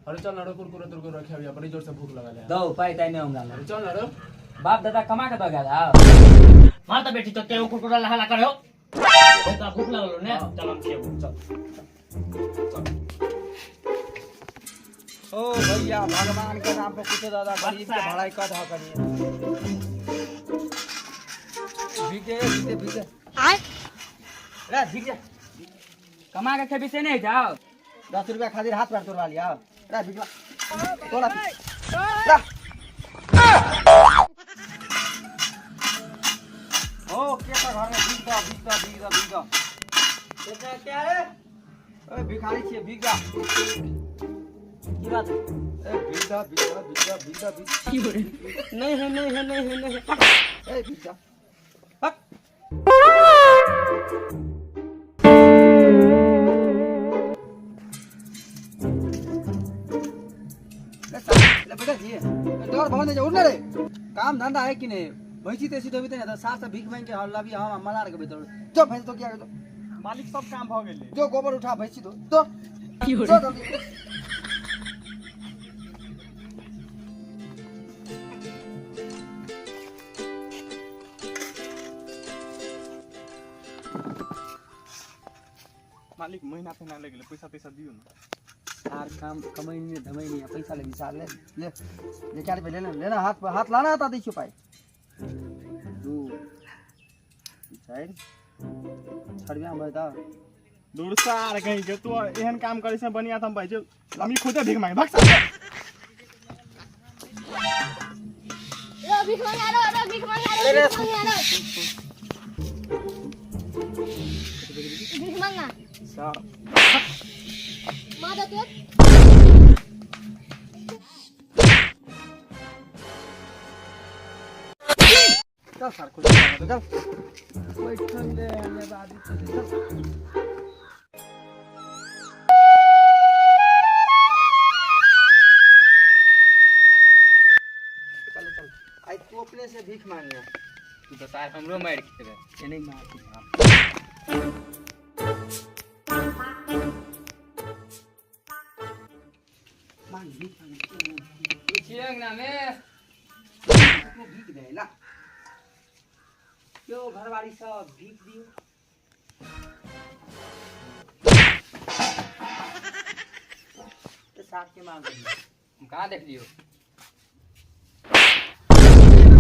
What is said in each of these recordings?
अरे चल ना रो, कुरकुरे तुरकुरे रखे अभी, बड़ी जोर से भूख लगल है। दो पाई ताई नहीं हमरा। अरे चल ना रो। बाप दादा कमा के दो गया। मार तो बेटी तो तेरे कुरकुरा लहा करे हो। तो भूख लगल ने, चल हम खेबो चल। ओ भैया भगवान के नाम पर कुछ दादा गरीब के भलाई कर दो करिए। भीगे भीगे भीगे आय रे भीग जा। कमा के खेबी से नहीं जाओ। 10 रुपया खातिर हाथ पैर तोड़वा लिया। रे भीग तोड़ा ला। ओ के का घर में भीग दा भीग दा भीग दा भीग दा। कितना क्या है? ओए भिखारी छिए भीग जा। की बात है? ए भीग दा भीग दा भीग दा भीग दा भीग। नहीं है नहीं है नहीं है नहीं है। ए भीग जा। हक। ले ले बेटा जी, डर भवन जे उड़ रे। काम धंधा है कि नहीं? भैंसी तेसी धोबी त सार से भीख मांग के हल्ला भी हम मलार के भीतर। जो भैंस तो क्या मालिक सब काम भ गेलै। जो गोबर उठा भैंसी दो तो जो जल्दी। मालिक महीना तहिना लागि गेलै, पैसा तैसा दियौ ने। यार काम कमाई नहीं धमाई नहीं, पैसा ले विशाल ले ले ले क्या रुपये लेना लेना हाथ हाथ लाना आता दी पाई 2 4 छड़िया बता दूर सार कहीं के तू एहन काम करै छै बनिया त हम भाई हम खुदे भीख मांगे भाग सार। रो भीख मांगे रो रो भीख मांगे रो भीख मांगे रो भीख मांगा सार मां दे तो चल सार खुद चल बैठन दे हमें बादी चल। चल चल आई तू अपने से भीख मांगिया। तू तो सार हमरो मार खेबे। ए नहीं मार तू। मांग भीख मांग। पूछिए अंगना में। तू भीख दे ला। क्यों घरवाली सब भीख दियो? तो साथ के मांग। हम कहाँ देख लियो?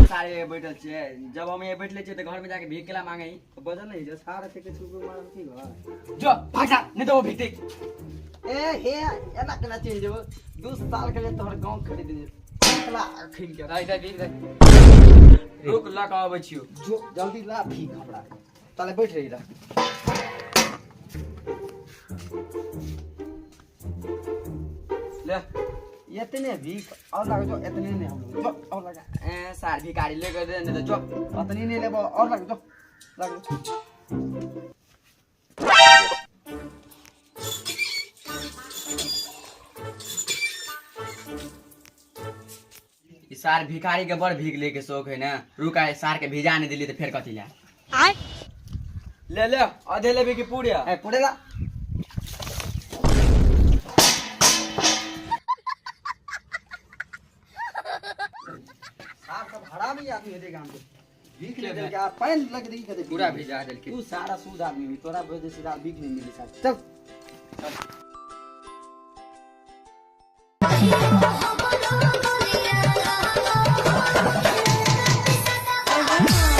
सारे बैठल छियै, जब हम यहाँ बैठले छियै तऽ घर में जाके भीख केला मांगे। तो बजल नहीं जो सारे के छुपे मारल की घर। जो भाग जा नहीं तो वो भीख दे। ए हे एना केना चलि जेबो? 2 साल के लिए तोहर गांव खरीद ले। ला अखिन के। दाइ दाइ भीख दे। रुक ला के अबै छियौ। जो जल्दी ला भीख हमरा। ताले बैठ रही ला। ले इतने भीख और लगा जो इतने नहीं हम लोग जो और लगा। ए सार भिखारी ले के दे नहीं तो जो इतनी नहीं लेबो और लगा जो लगा। ई सार भिखारी के बड़ भीख ले के शौक है ना। रुक आए सार के भिजा नहीं दिली तो फिर कथी ला। आय ले ले आधे लेबे की पूरे। ए पूरे ला। सार सब हरामी आदमी हेते गाम के। भीख ले देल के आ पानि लग दी के पूरा भिजा देल के। तू सारा सूद आदमी हुई तोरा वजह से भीख नहीं मिली सार। चल चल।